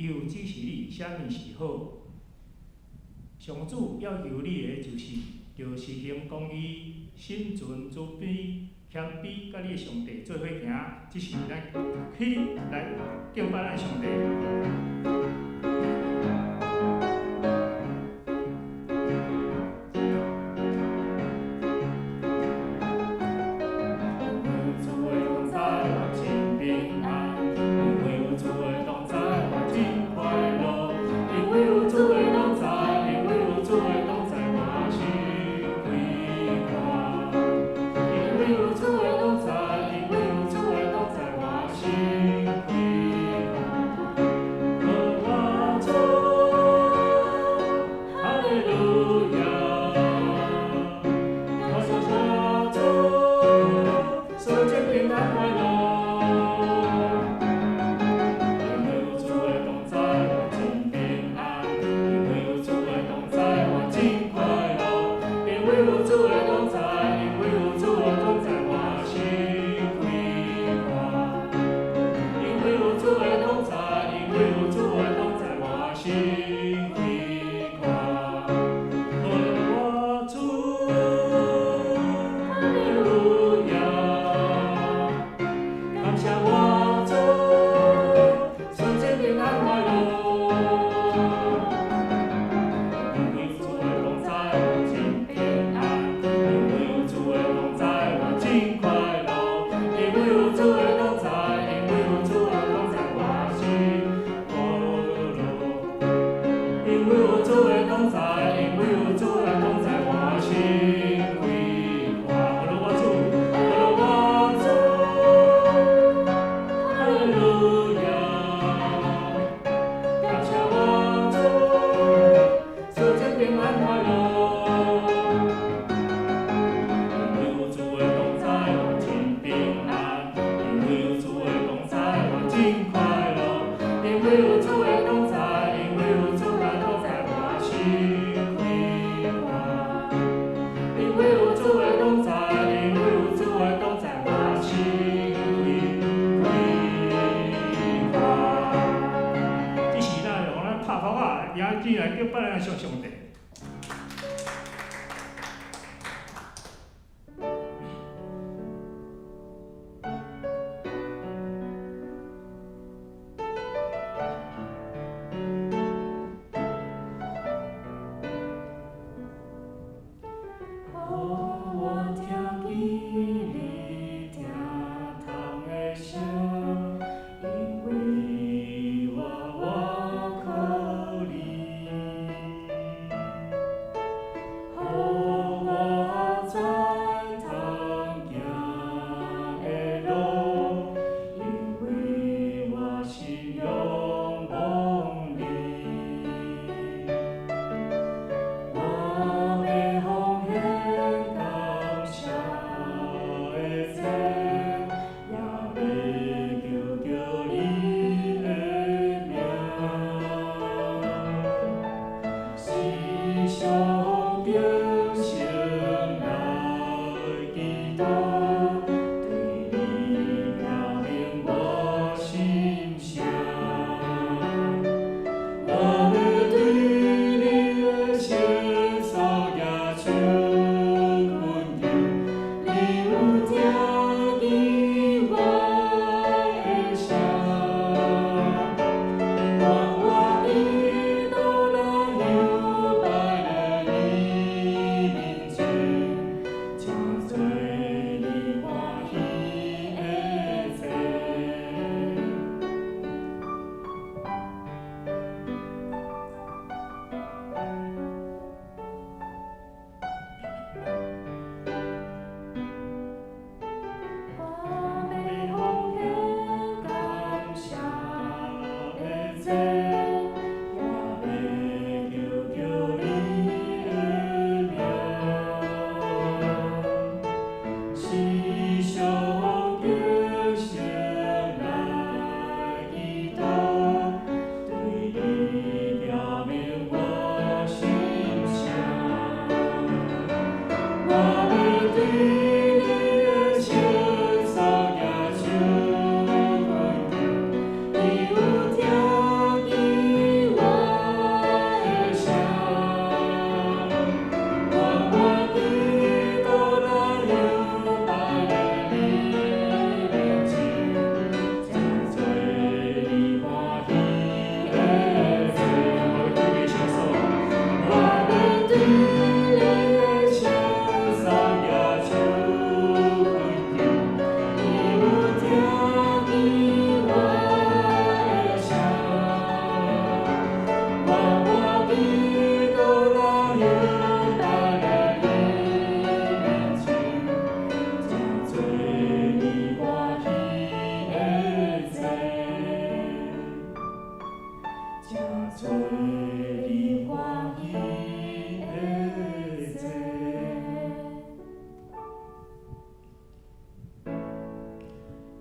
伊有指示你啥物是好。上主要求你的就是著實行公義，心存慈悲，謙卑，佮你的上帝做伙行。這是咱起來敬拜咱上帝。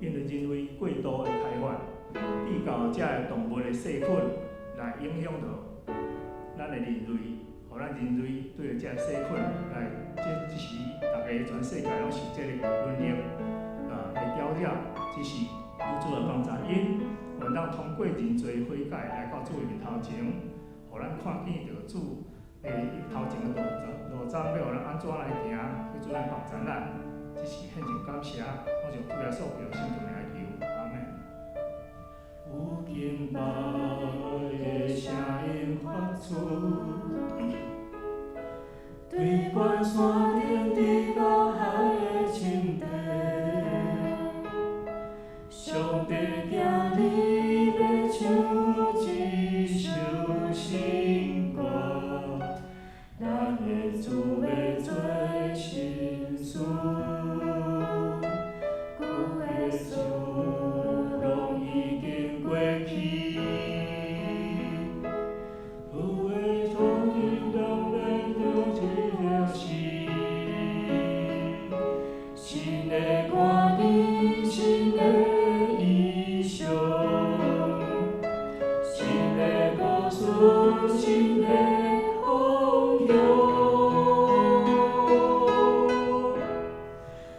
因為人類過度的開發，致到遮个動物的細菌來影響著咱的人類，予咱人類對著遮个細菌來，這這時逐家全世界攏受這个瘟疫啊的攪擾，只是求主來幫助𪜶，願當通過認罪悔改來到主的面頭前，予咱看見著主的頭前的路路針，欲予咱按怎來行，求主來幫助咱，這是獻上感謝，我將主耶穌基督聖名來求，阿們。有敬拜的聲音發出，對懸山頂直到海的深地，上帝今日欲唱一首新歌，咱的主欲做新事，舊的事攏已經過去，有的土地當欲做一個新，新的歌兒，新的異象，新的故事，新的方向，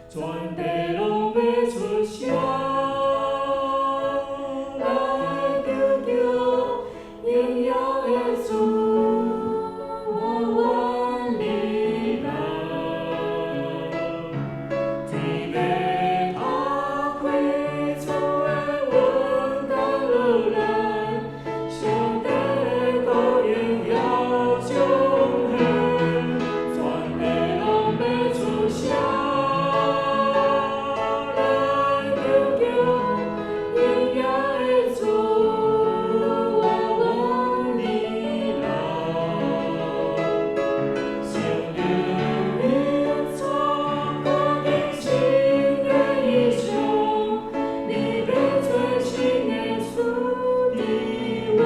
全地攏欲出聲來求求榮耀的主，我願你來。天欲打開主的雲降落來，上帝的國榮耀彰顯，全地攏欲出聲來求求榮耀的主，我願你來。聖靈引帶看見新的異象，你欲做新的事佇阮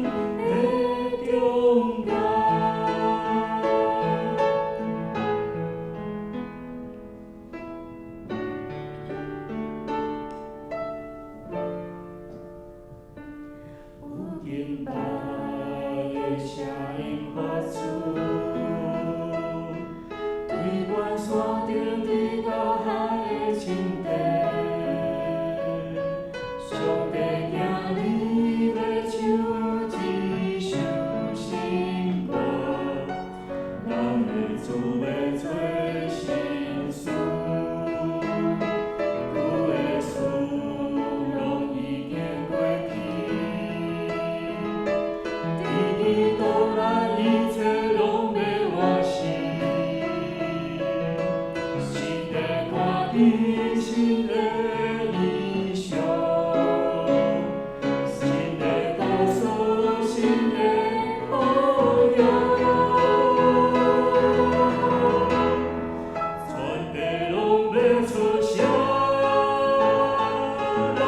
的中間。有敬拜的聲音發出，對懸山頂直到海的深地，上帝今日欲唱一首新歌，咱的主欲做新事，舊的事攏已經過去，佇基督內一切攏欲換新，新的看見，新的異象，新的故事，新的方向，全地攏欲出聲來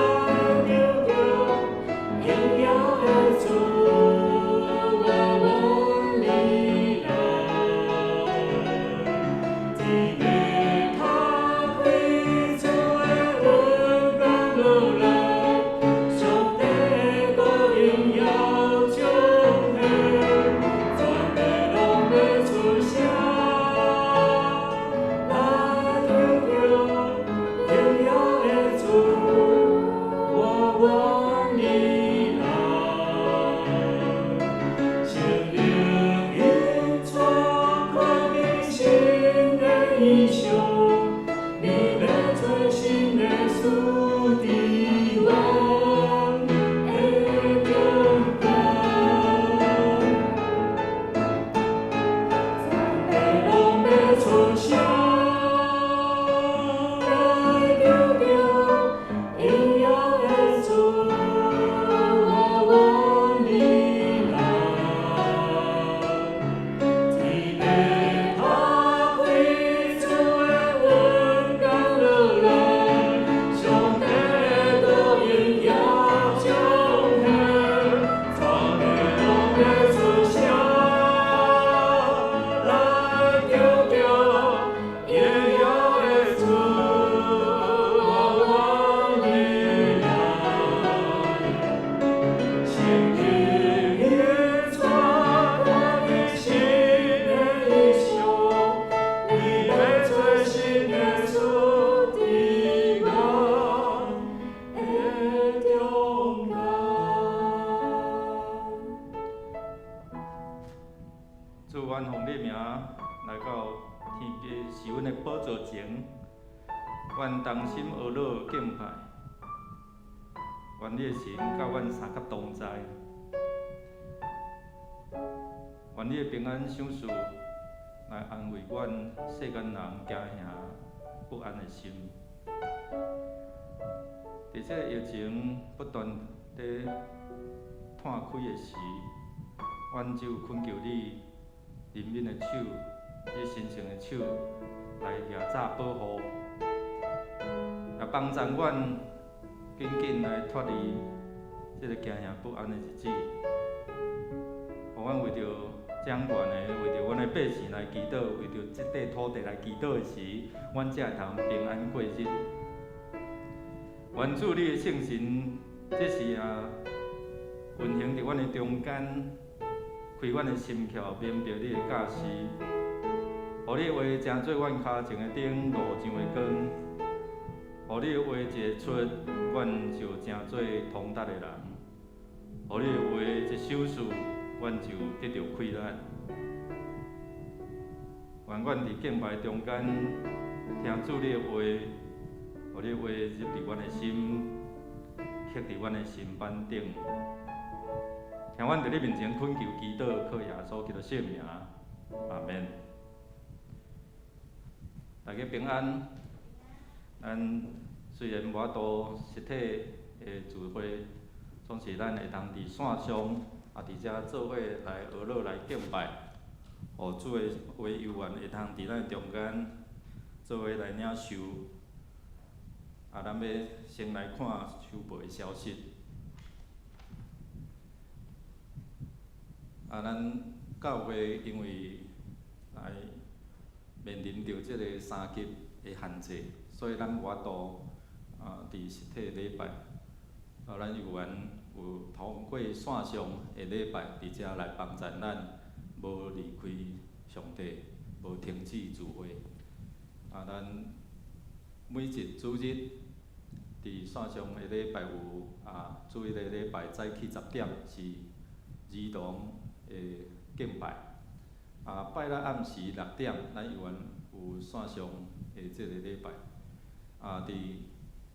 求求榮耀的主，我願你來。天欲打開主的雲阮同心呵咾敬拜，願你的神佮阮相佮同在，願你的平安賞賜來安慰阮世間人驚嚇不安的心。佇這個疫情不斷佇湠開的時，阮只有懇求你憐憫的手，你神聖的手來舉罩保護，來幫助阮緊緊來脫離這个驚嚇不安的日子。予阮為著掌權的，為著阮的百姓來祈禱，為著這塊土地來祈禱的時，阮才會通平安過日。願主你的聖神，這時啊運行佇阮的中間，開阮的心竅，明白你的教示，予你的話成做阮跤前的燈，路上的光。予你的話一出，阮就成做通達的人；予你的話一賞賜，阮就得著快樂。願阮佇敬拜中間聽主你的話，予你的話入佇阮的心，刻佇阮的心版頂。聽阮佇你面前懇求祈禱，靠耶穌基督聖名，阿免。大家平安。咱雖然無法度實體的聚會，總是咱會通佇線上，啊，佇遮做伙來呵咾來敬拜，予主的話猶原會通佇咱中間做伙來領受。啊，咱欲先來看秋報的消息。啊，咱教會因為來面臨著這个三級的限制，所以咱無法度啊佇實體禮拜。啊，咱猶原有通過線上的禮拜，佇遮來幫助咱，無離開上帝，無停止聚會。啊，咱每一主日佇線上的禮拜有啊，主日的禮拜早起10點是兒童的敬拜。啊，拜六暗時6點，咱猶原有線上的這个禮拜。啊，佇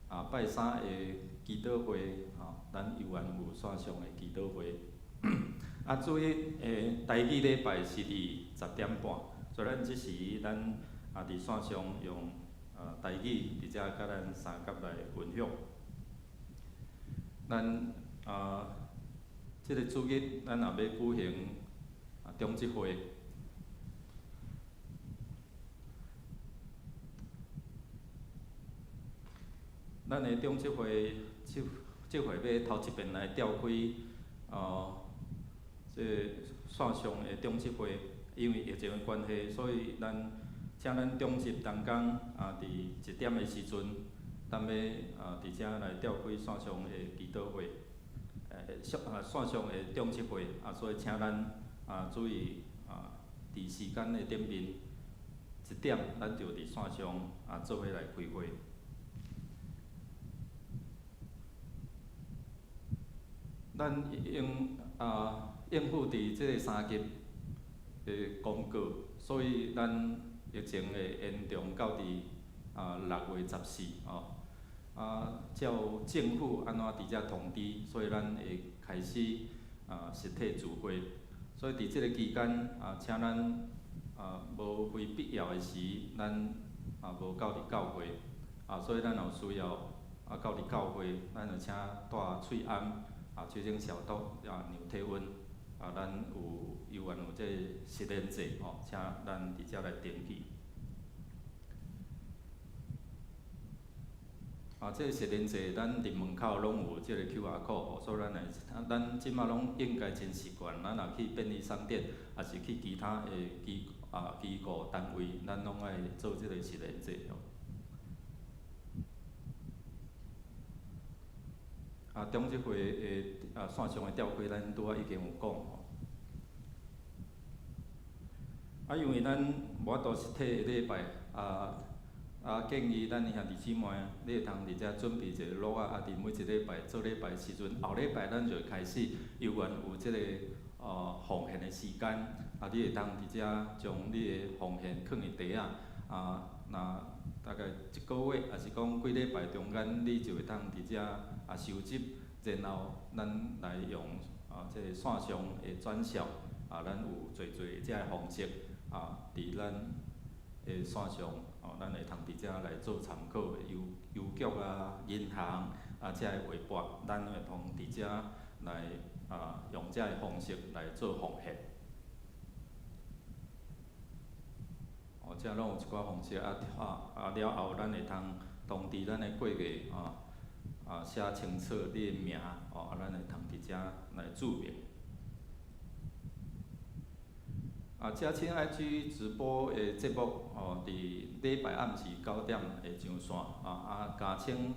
啊拜三的祈禱會，吼，咱猶原有線上的祈禱會。啊，主日的台語禮拜是佇10點半，所以咱這時咱啊佇線上用啊台語佇遮佮咱相佮來分享。咱啊，這个主日咱也欲舉行啊長執會。咱的長執會這這回欲頭一遍來召開哦，這个線上的長執會，因為疫情的關係，所以咱請咱長執同工啊，佇1點的時陣，咱欲啊佇遮來召開線上的祈禱會，線啊線上的長執會啊，所以請咱啊注意啊，佇時間的頂面1點，咱就佇線上啊做伙來開會。咱應啊應付佇這个三級的公告，所以咱疫情會延長到佇啊6月14吼。啊，照政府按怎佇遮通知，所以咱會開始啊實體聚會。所以佇這个期間啊，請咱啊無非必要的時，咱啊無到佇教會。啊，所以咱若有需要啊到佇教會，咱就請帶喙罨。啊，酒精消毒啊，量體溫啊，咱有猶原有這個實聯制吼，請咱佇遮來登記。啊，這個實聯制，咱佇門口攏有這個 QR code 吼，所以咱會，咱這馬攏應該真習慣，咱若去便利商店，抑是去其他的機啊機構單位，咱攏愛做這個實聯制吼。啊，長執會的啊線上的召開，咱拄仔已經有講吼。啊，因為咱無法度實體的禮拜，啊啊建議咱兄弟姊妹，你會通佇遮準備一个橐仔，啊，佇每一禮拜做禮拜時陣，後禮拜咱就會開始猶原有這个奉獻的時間，啊，你會通佇遮將你的奉獻囥佇袋仔，啊，若大概一个月，抑是講幾禮拜中間，你就會當佇遮收集，然後咱來用這个線上的轉銷，咱有濟濟這个方式，佇咱的線上，哦，咱會通佇遮來做參考，郵局銀行這个劃撥，咱會通佇遮來用這个方式來做奉獻。哦，這攏有一寡方式了後，咱會通通知咱的過客寫清楚你的名，哦，咱會通佇遮來註明。這請 IG 直播的節目，哦，佇禮拜暗時9點會上線，加請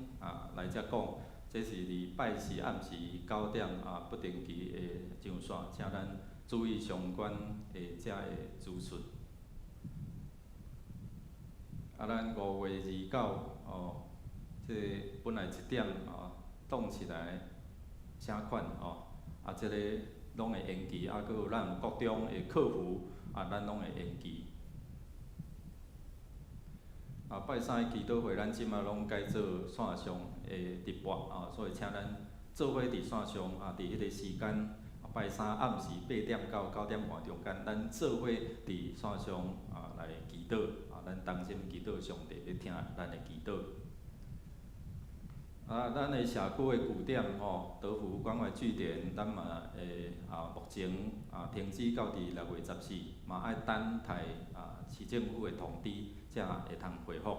來遮講，這是禮拜四暗時9點不定期會上線，請咱注意相關的這个資訊。咱5月29，哦，這个本來1點動起來請款哦，這个攏會延期，閣有咱有國中的客服，咱攏會延期。拜三的祈禱會，咱這馬攏改做線上的直播，所以請咱做伙佇線上，佇彼个時間，拜三暗時8點到9點半中間，咱做伙佇線上來祈禱，咱同心祈禱，上帝欲聽咱的祈禱。咱的社區的據點吼，德福關懷據點，咱嘛會目前停止到佇6月14，嘛愛等待市政府的通知，才會通恢復。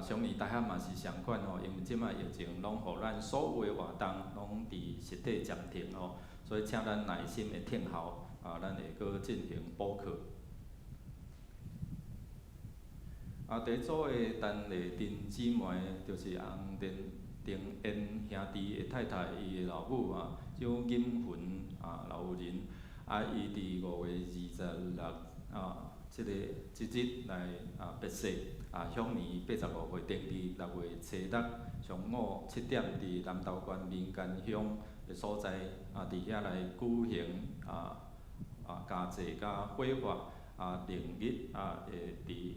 雙年大學嘛是仝款吼，因為這擺疫情攏予咱所有的活動攏佇實體暫停吼，所以請咱耐心的等候，咱會閣進行補課。第一組的陳麗珍姊妹，就是洪殿定恩兄弟的太太，伊的老母蔣錦雲老婦人，伊佇5月26這个這日來別逝，享年85歲，定佇6月初六上午7點，佇南投縣民間鄉的所在，佇遐來舉行家祭佮火化，明日會佇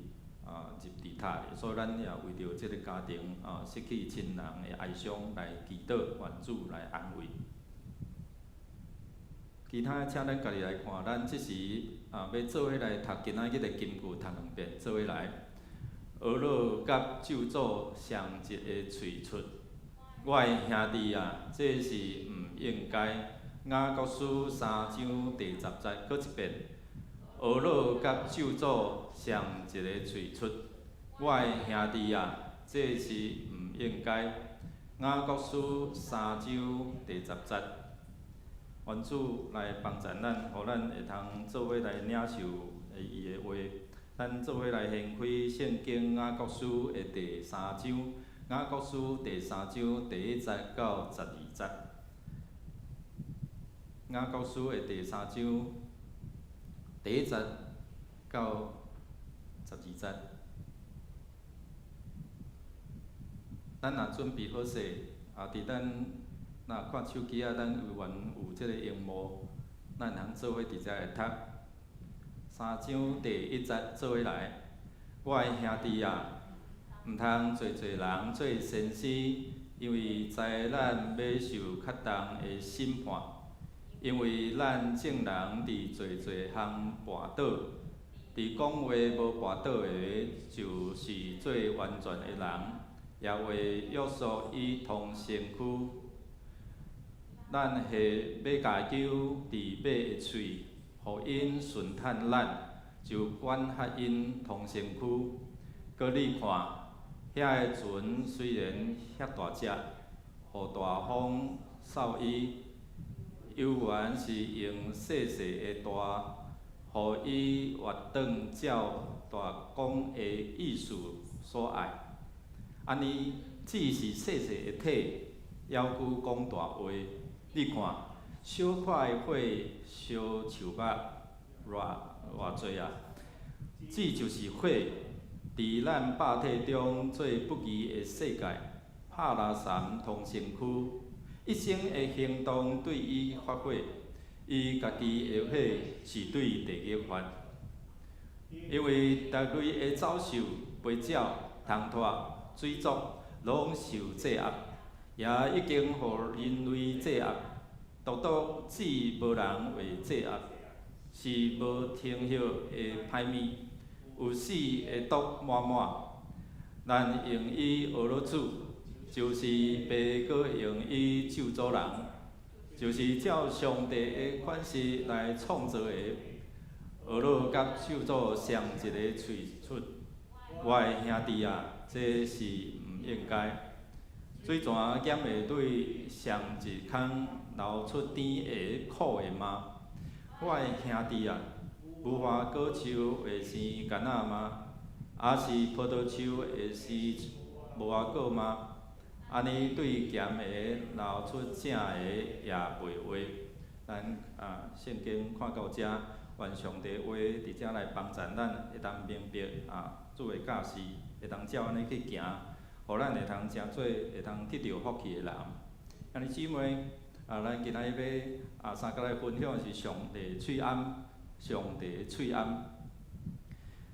入佇塔，所以咱也為著這个家庭失去親人的哀傷來祈禱，願主來安慰。其他請咱家己來看，咱這時欲做伙來讀今仔日的金句，讀兩遍，做伙來。呵咾佮咒詛雙一个喙出，我的兄弟啊，這是毋應該。雅各書3章第10節，閣一遍。呵咾佮咒詛雙一个喙出，我的兄弟啊，這是毋應該。雅各書3章第10節，願主來幫助咱，予咱會通做伙來領受伊的話。咱做伙來掀開聖經雅各書的第三章，雅各書第三章第1節到12節。雅各書的第三章第1節到12節。咱若準備好勢，佇咱若看手機咱有緣有這个螢幕，咱會通做伙佇遮來讀。三章第一節做伙來，我的兄弟啊，毋通濟濟人做先知，因為知咱欲受較重的審判。因為咱眾人佇濟濟項跋倒，佇講話無跋倒的，就是做完全的人，也會約束伊通身軀。咱若欲共揪佇馬的喙，予𪜶順趁咱，就管轄𪜶通身軀。閣你看，遐个船雖然遐大隻，予大風掃伊，猶原是用細細的舵，予伊活轉照大公的意思所愛。按呢，只是細細的體，猶閣講大話。你看，小可的火燒樹木，偌偌濟啊！這就是火，佇咱肉體中做不義的世界，拍拉毆通身軀，一生的行動對伊發火，伊家己的火是對地獄發。因為逐類的走獸、飛鳥、蟲豸、水族，攏受制壓，也已經予人類制壓，獨獨只無人會制壓，是無停歇的歹物，有死的毒滿滿。咱用伊呵咾主，就是袂閣用伊咒詛人，就是照上帝的款式來創造的，呵咾佮咒詛相一个喙出。我的兄弟啊，這是毋應該。水泉敢會對上一空流出甜的苦的嗎？我的兄弟啊，無花果樹會生柑仔嗎？抑是葡萄樹會生無花果嗎？按呢對鹹的流出正的也袂話。咱啊，聖經看到遮，願上帝話佇遮來幫助咱，會當明白啊，主的教示，會當照按呢去行，予咱會通成做會當得著福氣的人。兄弟姊妹，啊，咱今仔日欲啊相共來分享的是上帝喙罨，上帝喙罨。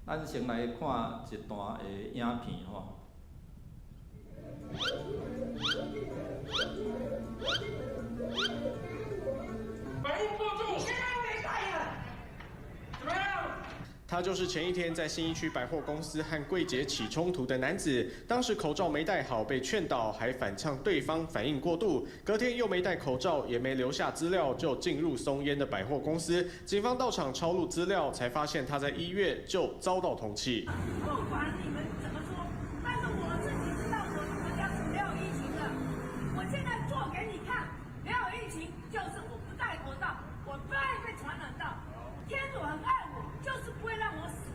咱先來看一段的影片吼。反應過度，現在沒戴了，怎麼樣？他就是前一天在信義區百貨公司和櫃姐起衝突的男子，當時口罩沒戴好，被勸導，還反嗆對方反應過度。隔天又沒戴口罩，也沒留下資料，就進入松菸的百貨公司。警方到場抄錄資料，才發現他在1月就遭到通緝。不管你們怎麼說，但是我自己知道我們國家是沒有疫情的。我現在做給你看，沒有疫情就是我不戴口罩，我不會被傳染到。天主很愛我，就是不會讓我死，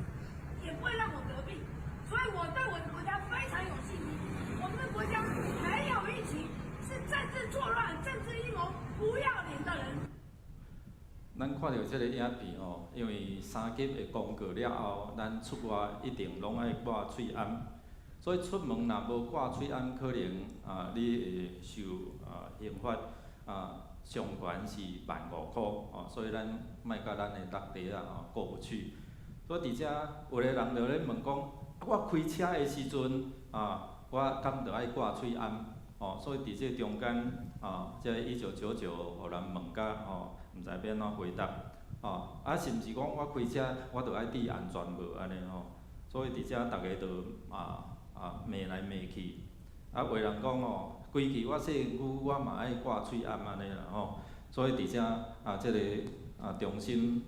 也不會讓我得病，所以我對我的國家非常有信心。我們的國家沒有疫情，是政治錯亂、政治陰謀、不要臉的人。咱看著這个影片吼，因為三級的公告了後，咱出外一定攏愛掛喙罨，所以出門若無掛喙罨，可能啊你會受啊刑罰啊。上懸是15,000箍哦，所以咱莫佮咱的落地啊吼過不去。所以佇遮有个人就咧問講，我開車的時陣啊，我敢著愛掛喙罨？哦，所以佇這中間啊，這1999予人問甲吼，毋知欲按怎回答。哦，啊，是毋是講我開車我著愛戴安全帽按呢吼？所以佇遮逐家都啊罵來罵去。啊，有的人講吼，規氣我洗身軀，我嘛愛掛喙罨按呢啦吼。所以佇遮啊，這個啊中心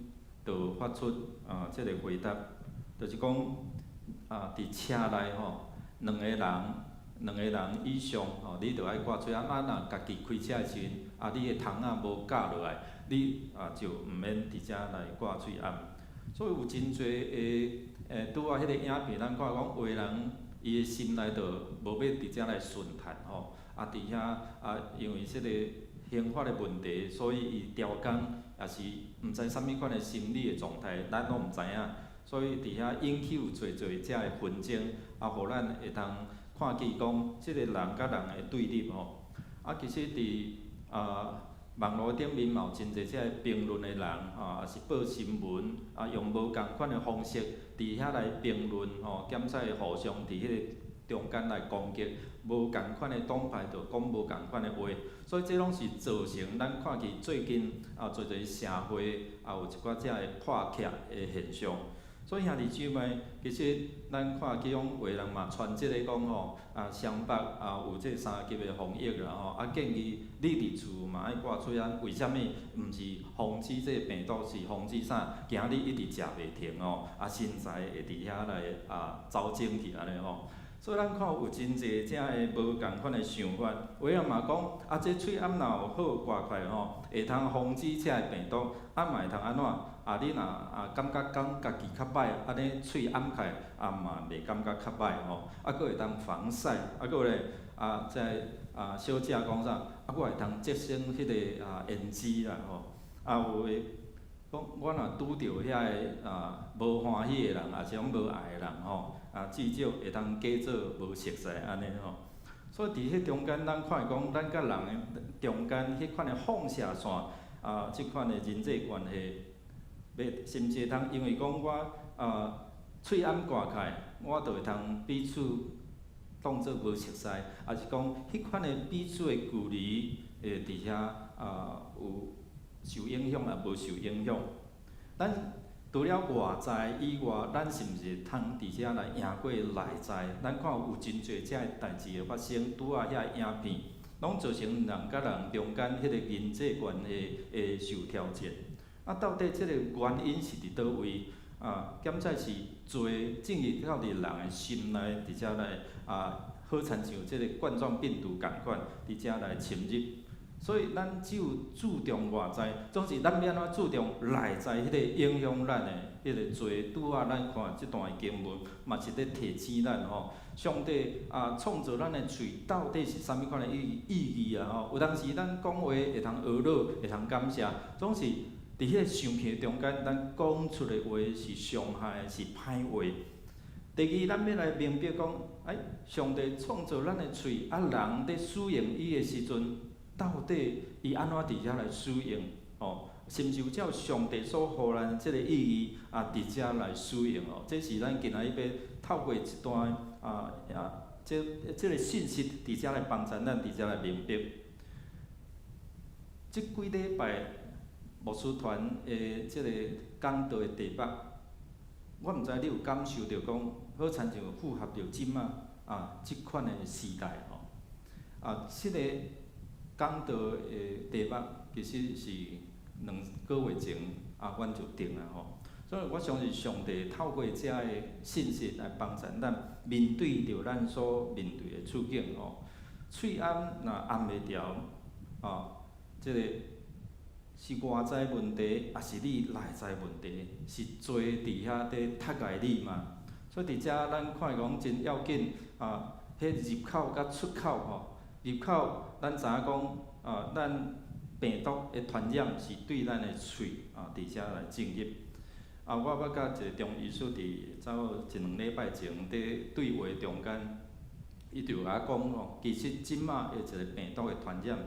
就發出啊這個回答，就是講啊，佇車內吼，兩個人以上吼，你著愛掛喙罨。啊，若家己開車的時陣，啊，你的窗仔無蓋落來，你啊就毋免佇遮來掛喙罨。所以有真濟的拄仔彼個影片，咱看講有的人伊的心內就無欲佇遮來順趁吼，啊，佇遐啊，因為這個刑法的問題，所以伊刁工，也是毋知啥物款的心理的狀態，咱攏毋知影。所以佇遐引起有濟濟遮的紛爭，啊，予咱會當看見講，這個人佮人的對立吼。啊，其實佇啊網路頂面嘛有真濟這个評論的人，吼，也是報新聞，啊，用無仝款的方式佇遐來評論，吼，兼且互相佇彼個中間來攻擊，無仝款的黨派就講無仝款的話，所以這攏是造成咱看見最近啊，濟濟社會啊有一寡遮的破拆的現象。所以兄弟姊妹，其實咱看見講有的人嘛傳這個講吼，啊，雙北啊有這三級的防疫啦吼，啊建議你佇厝嘛愛掛喙罨，為啥物？毋是防止這個病毒，是防止啥？驚你一直食袂停吼，啊身材會佇遐來啊走精去按呢吼。所以咱看有真濟遮个無仝款的想法，有的人嘛講，啊，這喙罨若有好掛起來吼，會通防止這个病毒，啊嘛會通按怎？啊，你若啊感覺講家己較歹，按呢喙罨起來，啊嘛袂感覺較歹吼，啊閣會當防曬，啊閣有咧啊這个啊小姐講啥？啊我會通節省彼個啊胭脂啦吼，啊有的講我若拄著遐个啊無歡喜的人，抑是講無愛的人吼，啊至少會通假做無熟似按呢吼。所以佇彼中間，咱看講，咱佮人的中間彼款的放射線啊，這款的人際關係，欲是毋是會通因為講我啊喙罨掛開，我就會通彼此當做無熟似，抑是講彼款的彼此的距離會佇遐有受影響，抑無受影響。咱除了外在以外，咱是毋是會通佇遮來贏過內在？咱看有真濟遮的代誌的發生，拄仔遐影片，攏造成人佮人中間彼個人際關係會受挑戰。啊，到底這個原因是佇佗位？檢測是罪進入到佇人的心內，佇遮來好親像這個冠狀病毒仝款，佇遮來侵入。所以咱只有注重外在，總是咱欲按怎注重內在彼個影響咱的彼個罪。拄仔咱看這段經文，嘛是咧提醒咱吼，上帝創造咱的喙到底是啥物款的意義啊吼？有當時咱講話會通呵咾，會通感謝，總是佇彼個生氣中間，咱講出的話是傷害，是歹話。第二，咱欲來明白講，欸，上帝創造咱的喙，啊，人佇使用伊的時陣，到底伊按怎佇遮來使用？哦，是毋是有照上帝所予咱這個意義佇遮來使用？哦，這是咱今仔日欲透過一段這個信息佇遮來幫助咱佇遮來明白。這幾禮拜牧師團的這個講道的題目，我毋知你有感受著講，好親像符合著這馬這款的時代吼。這個講道的題目其實是2個月前阮就定啊吼。所以我相信上帝透過這个信息來幫助咱面對著咱所面對的處境吼。喙罨若罨袂牢，這個是外在問題，抑是你內在問題？是罪佇遐佇窒礙你嗎？所以佇遮咱看講真要緊啊，彼入口佮出口吼，入口咱知影講咱病毒的傳染是對咱的喙佇遮來進入。我捌佮一個中醫師佇差不多一兩禮拜前佇對話中間，伊就共我講吼，其實這馬的一個病毒的傳染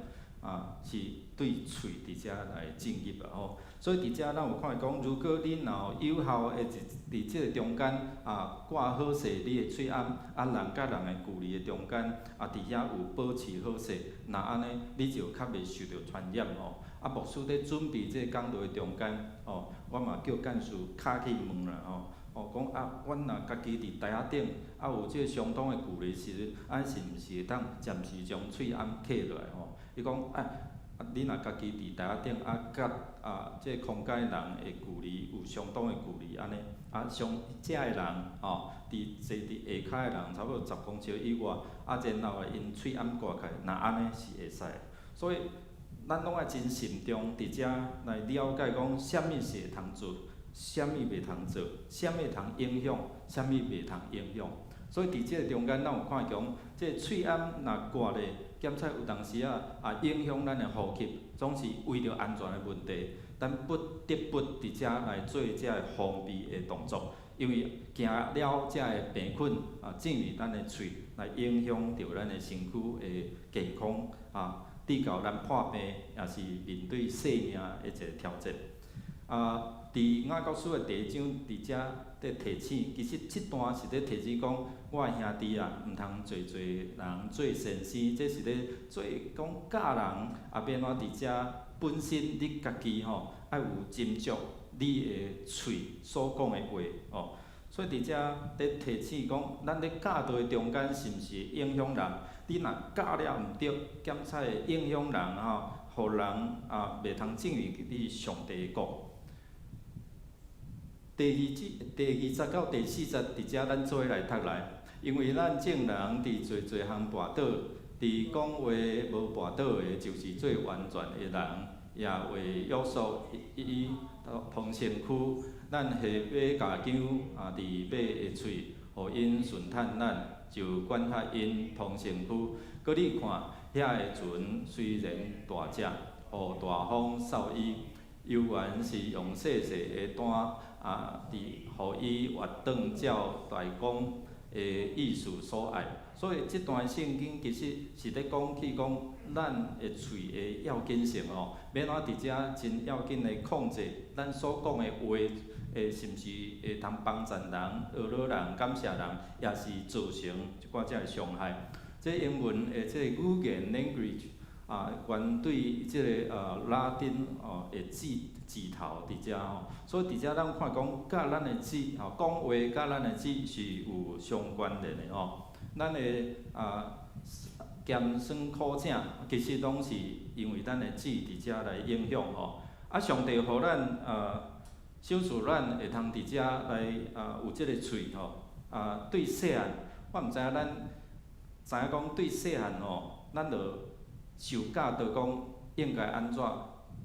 是對喙佇遮來進入啊吼，所以佇遮咱有看講，如果你若有有效的佇這個中間掛好勢你的喙罨，人佮人的距離的中間佇遐有保持好勢，若按呢你就較袂受著傳染吼。牧師佇準備這個講道的中間，吼，我嘛叫幹事敲去問啦吼，哦講阮若家己佇台仔頂，有這個相當的距離時陣，是毋是會當暫時將喙罨摘落來吼？伊講你若家己佇台仔頂，佮這個空間人的距離有相當的距離按呢，上遮的人吼，佇坐佇下跤的人差不多10公尺以外，然後𪜶喙罨掛開，若按呢是會使。所以咱攏愛真慎重佇遮來了解講，啥物是會通做，啥物袂通做，啥物通影響，啥物袂通影響。所以佇這個中間，咱有看講，這個喙罨若掛咧，檢測有當時仔也影響咱的呼吸，總是為著安全的問題，咱不得不佇遮來做這个防備的動作，因為驚了這个病菌進入咱的喙，來影響著咱的身軀的健康，直到咱破病，也是面對生命的一個挑戰。佇雅各書的第一章，佇遮佇提醒，其實這段是佇提醒講，我的兄弟啊，毋通濟濟人做先生，這是咧做講教人，欲按怎佇遮本身你家己吼，愛有斟酌你的喙所講的話吼。所以佇遮佇提醒講，咱咧教導的中間是毋是會影響人？你若教了毋對，檢測會影響人吼，予人袂通進入你上帝的國。第二節、第二節到第四節，佇遮咱做伙來讀來，因為咱眾人佇濟濟項跋倒，佇講話無跋倒的，就是做完全的人，也會約束伊通身軀。咱下馬共韁佇馬的喙，予𪜶順趁咱，就管轄𪜶通身軀。閣你看，遐个船雖然大隻，予大風掃伊，猶原是用細細的單佇予伊活轉照大公的意思所愛。所以這段聖經其實是咧講起講咱的喙的要緊性哦，欲按怎佇遮真要緊的控制咱所講的話會是毋是會通幫贊人、呵咾人、感謝人，也是造成一寡遮的傷害。這英文的這個語言 language 啊，源對這个拉丁哦的字字頭佇遮吼，所以佇遮咱看講，佮咱的舌吼，講話佮咱的舌是有相關聯的吼。咱的鹹酸苦汫，其實攏是因為咱的舌佇遮來影響吼。啊，上帝予咱賞賜咱會通佇遮來有這个喙吼。啊，對細漢，我毋知影咱知影講對細漢吼，咱就受教導講應該按怎，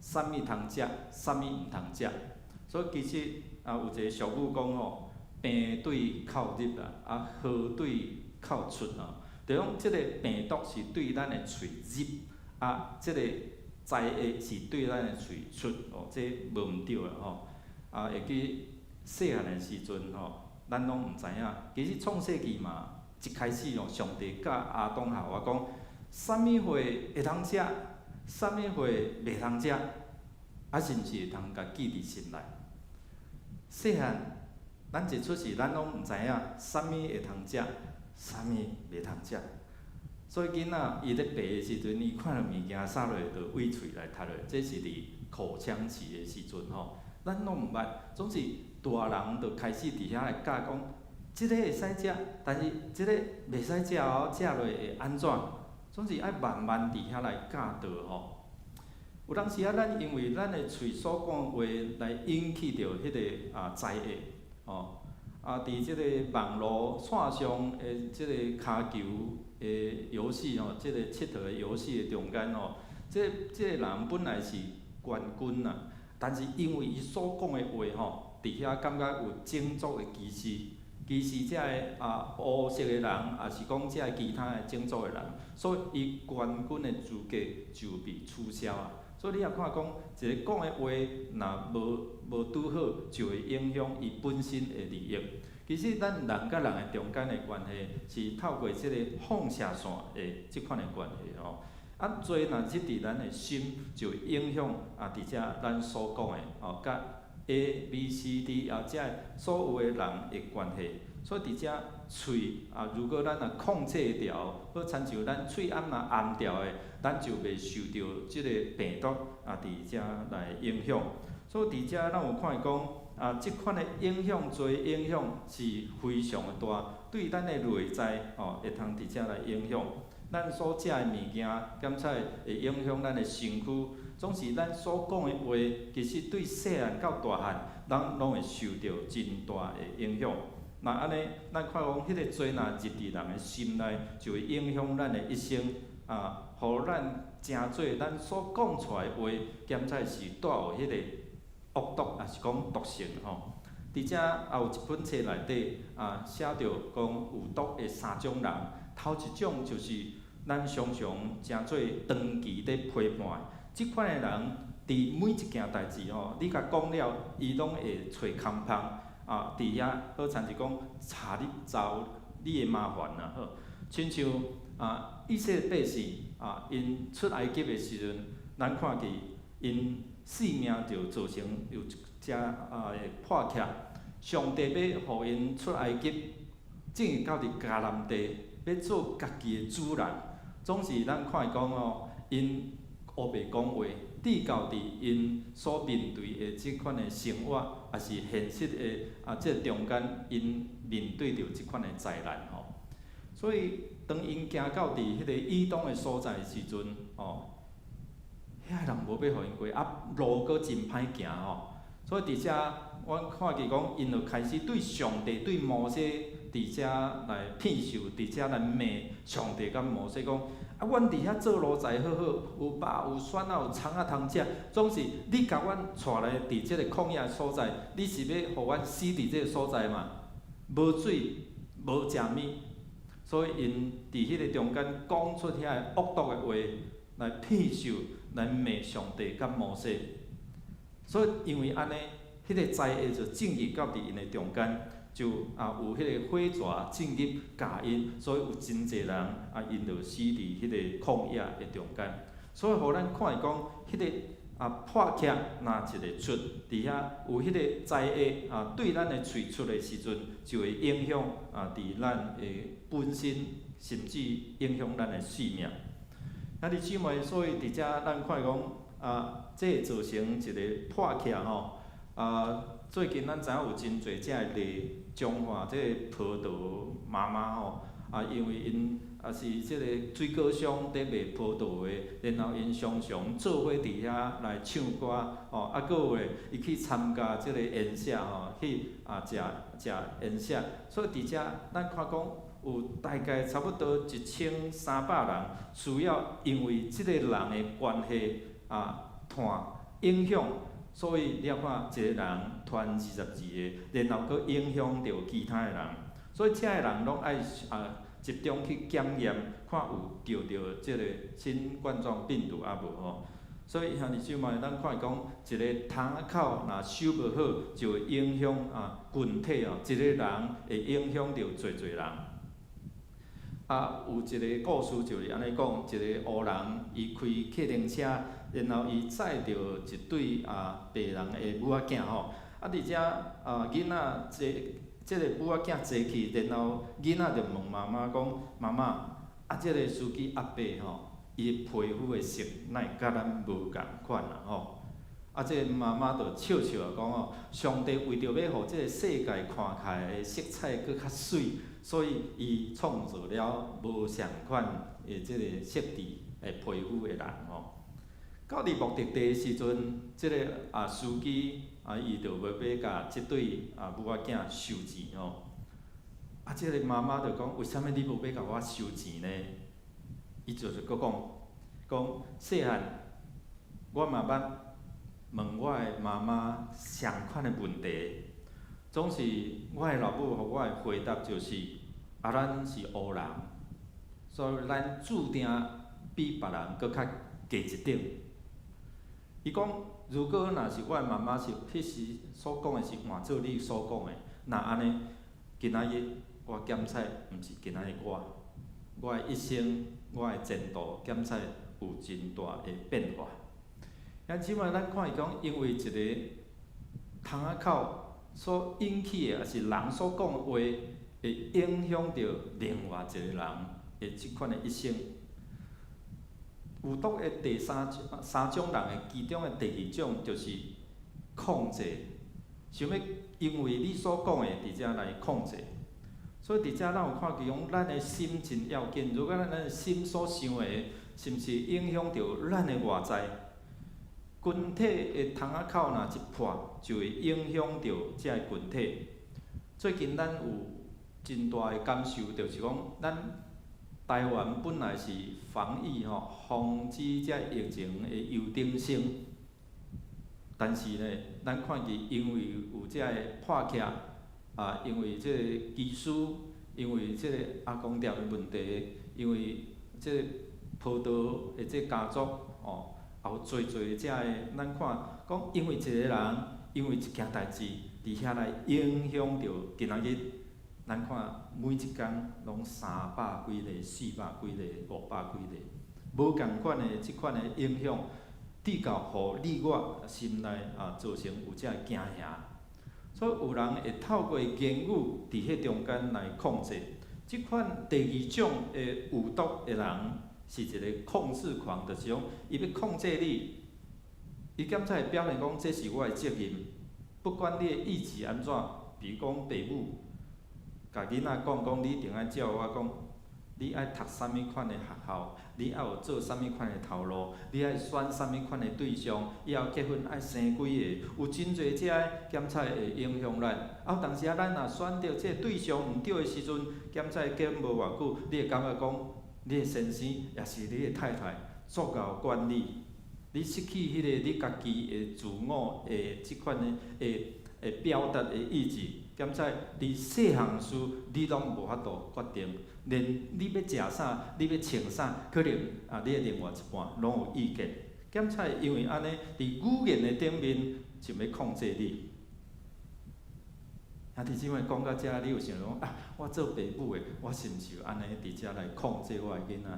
啥物通食，啥物毋通食。所以其實啊，有一个俗語講吼，病對口入啦，啊禍對口出吼。就講這个病毒是對咱的喙入，啊，這个災禍是對咱的喙出，哦，這無毋對啦吼。啊，會記細漢的時陣吼，咱攏毋知影。其實創世記嘛，一開始哦，上帝教亞當夏娃講，啥物花會通食，啥物花袂通食，啊，是毋是會通共記佇心內？細漢，咱一出世，咱攏毋知影啥物會通食，啥物袂通食。所以囡仔伊咧爬的時陣，伊看著物件灑落就餵喙來刣落，這是佇口腔期的時陣吼。咱攏毋捌，總是大人就開始佇遐來教講，這个會使食，但是這个袂使食哦，食落會按怎？總是愛慢慢佇遐來教導吼。有當時啊，咱因為咱的喙所講話來引起著彼个災禍吼。啊，佇這個網路線上的這個跤球的遊戲吼，這個𨑨迌的遊戲的中間吼，這個人本來是冠軍啦，但是因為伊所講的話吼，佇遐感覺有種族的歧視，歧視這个烏色的人，抑是講這个其他的種族的人，所以伊冠軍的資格就被取消啊。所以你也看講，一个講的話若無拄好，就會影響伊本身的利益。其實咱人佮人的中間的關係，是透過這個放射線的這款的關係吼。啊，罪若入佇咱的心，就會影響啊，佇遮咱所講的吼，佮 A、B、C、D 啊，這所有的人的關係。所以佇遮喙啊，如果咱若控制會牢，好親像咱喙罨若罨牢的，咱就袂受著這個病毒啊，佇遮來影響。所以佇遮咱有看見講啊，這款的影響，罪影響是非常的大，對咱的內在吼，會通佇遮來影響。咱所食的物件，檢測會影響咱的身軀。總是咱所講的話，其實對細漢到大漢，咱攏會受著真大的影響。若按呢，咱看講，彼个罪若入佇人的心內，就會影響咱的一生啊，予咱成做咱所講出來的話，檢測是帶有彼個惡毒，抑是講毒性吼。佇遮也有一本冊內底啊，寫著講有毒的三種人，頭一種就是咱常常成做長期佇批判的，這款的人，佇每一件代誌吼，你共講了，伊攏會揣空縫。啊，佇遐好親像講吵你找你的麻煩啦，好，親像啊，以色列百姓啊，𪜶出埃及的時陣，咱看見𪜶性命就造成有一隻破拆。上帝欲予𪜶出埃及，進入到佇迦南地，欲做家己的主人，總是咱看伊講哦，𪜶烏白講話，直到佇𪜶所面對的這款的生活，抑是現實的啊，這中間，𪜶面對著這款的災難吼。所以當𪜶行到佇彼个以東的所在的時陣，吼，遐人無欲予𪜶過，啊，路閣真歹行吼。所以佇遮，阮看見講，𪜶就開始對上帝、對摩西佇遮來騙受，佇遮來罵上帝佮摩西講：啊，阮佇遐做奴才好好，有肉有酸仔有蔥仔通食，總是你共阮帶來佇這个曠野所在，你是欲予阮死佇這个所在嗎？無水，無食物，所以𪜶佇彼個中間講出遐个惡毒的話來騙受，來罵上帝佮摩西。所以因為按呢，彼個災禍就進入到佇𪜶的中間，就有彼個火蛇進入咬𪜶，所以有真濟人啊，𪜶就死佇彼個曠野的中間。所以予咱看見講，彼個啊，破起若一个出，伫遐有彼个唾液啊，對咱的喙出的時陣，就會影響啊，佇咱的本身，甚至影響咱的性命。兄弟姊妹，所以佇遮咱看講啊，這會造成一個破起吼。啊，最近咱知影有真濟遮个例，彰化這个葡萄媽媽吼，啊，因為𪜶也是這個水果商佇賣葡萄的，然後𪜶常常做伙佇遐來唱歌，吼，啊，閣有的伊去參加這個宴席吼，去啊食食宴席，所以佇遮咱看講有大概差不多1300人需要因為這個人的關係啊，傳影響，所以你也看一個人傳22個，然後閣影響著其他的人，所以遮的人攏愛啊集中去檢驗，看有著著這個新冠狀病毒抑無吼。所以兄弟姊妹，咱看講一个窗仔口若守無好，就會影響啊群體哦，一個人會影響著濟濟人。啊，有一個故事就是按呢講，一個黑人伊開客運車，然後伊載著一對啊白人的母仔囝吼，啊佇遮啊囡仔坐，這个母仔囝坐去，然後囡仔就問媽媽講：媽媽，啊這个司機阿伯吼，伊的皮膚的色哪會佮咱無仝款啊吼？啊，這個媽媽就笑笑啊講哦，上帝為著欲予這个世界看起來的色彩閣較媠，所以伊創造了無仝款的這个色調的皮膚的人吼。到佇目的地的時陣，這个啊司機啊伊就欲欲共這對啊母仔囝收錢吼。啊，這個媽媽就講：為啥物你無欲共我收錢呢？伊就是閣講，講細漢我嘛捌問我的媽媽相款的問題，總是我的老母予我的回答就是：啊，咱是黑人，所以咱注定比別人閣較低一等。伊講，如果若是我的媽媽是彼時所講的是換做你所講的，若按呢，今仔日我檢測毋是今仔日我，我的一生，我的前途檢測有真大的變化。兄姊妹，咱看伊講，因為一个窗仔口所引起的，抑是人所講的話，會影響著另外一個人的這款的一生。有毒的第三三種人的其中的第二種就是控制，想欲因為你所講的佇遮來控制。所以佇遮咱有看見講，咱的心真要緊。如果咱的心所想的，是毋是影響著咱的外在？群體的窗仔口若一破，就會影響著這个群體。最近咱有真大的感受，就是講咱台灣本來是防疫吼，防止這疫情的優等生，但是呢，咱看見因為有這个破起啊，因為這個機師，因為這個阿公店的問題，因為這個葡萄的這個家族哦，也有濟濟這个，咱看講，因為一個人，因為一件代誌，佇遐來影響著今仔日，咱看每一工攏三百幾例、四百幾例、五百幾例，無仝款的這款的影響，至到予你我心內啊造成有這个驚嚇。所以有人會透過言語佇彼中間來控制。這款第二種的有毒的人是一个控制狂，就是講伊欲控制你，伊檢測會表現講這是我的責任，不管你的意志按怎，比如講爸母，共囡仔講講你一定愛照我講，你愛讀啥物款的學校，你愛有做啥物款的頭路，你愛選啥物款的對象，以後結婚愛生幾个，有真濟這个檢測會影響咱。啊，有當時仔咱若選著這个對象毋對的時陣，檢測結婚無偌久，你會感覺講，你的先生抑是你的太太足𠢕管你，你失去彼個你家己的自我的這款的會會表達的意志，檢測佇細項事你攏無法度決定，連你欲食啥，你欲穿啥，可能啊你的另外一半攏有意見。檢測因為按呢，佇語言的頂面就欲控制你。兄弟姊妹講到遮，你有想講啊？我做爸母的，我是毋是有按呢佇遮來控制我的囡仔？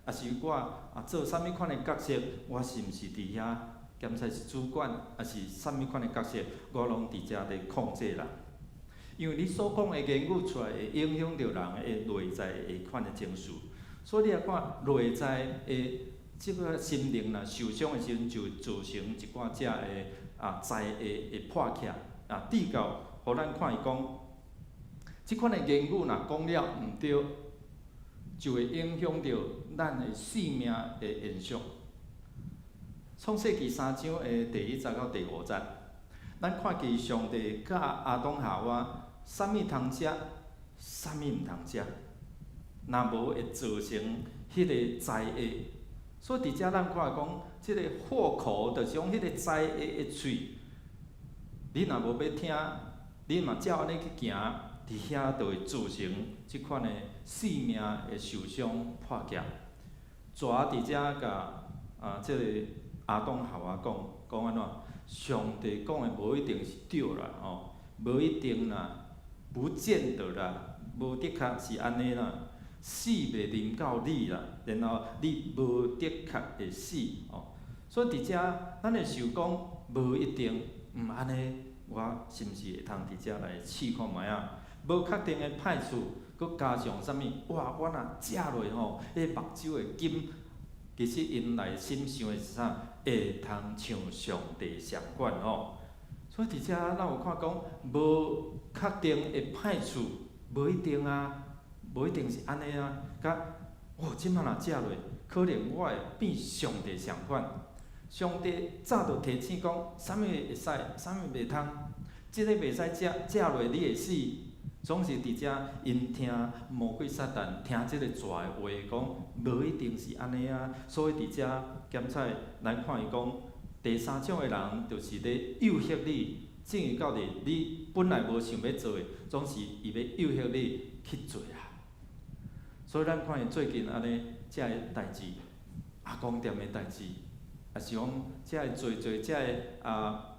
抑是我啊做啥物款的角色，我是毋是佇遐檢採是主管，抑是啥物款的角色，我攏佇遮咧控制人。因為你所講的言語出來，會影響著人的內在的款的情緒。所以你若看內在的這個心靈若受傷的時陣，就造成一寡遮的災禍會破起來。至到予咱看伊講，這款的言語若講了毋對，就會影響著咱的性命的延續。創世記三章的第一節到第五節，咱看見上帝教亞當夏娃，啥物通食，啥物毋通食，若無會造成彼個災禍。所以佇遮咱看講，這個禍口就是講彼個災禍的喙，你若無欲聽，你嘛照按呢去行，佇遐就會造成這款的性命的受傷破劫。蛇佇遮共這個亞當夏娃講，講按怎？上帝講的無一定是對啦，吼，無一定啦，不見得啦，無的確是按呢啦，死袂臨到你啦，然後你無的確會死，吼。所以佇遮，咱會想講，無一定，毋按呢，我是毋是會通佇遮來試看覓仔？無確定的歹處，閣加上啥物？哇！我若食落吼，彼目睭會金。其實𪜶內心想的是啥？會通像上帝相款吼。所以佇遮咱有看講，無確定的歹處，無一定啊，無一定是按呢啊。佮，哦，這擺若食落，可能我會變上帝相款。上帝早就提醒講，啥物會使，啥物袂通。這個袂使食，食落你會死。總是佇遮，𪜶聽魔鬼撒旦聽這个蛇的話，講無一定是按呢啊。所以佇遮檢採，咱看伊講，第三種的人就是咧誘惑你，進入到佇你本來無想欲做的，總是伊欲誘惑你去做啊。所以咱看伊最近按呢，遮个代誌，阿公店的代誌，抑是講遮个濟濟遮个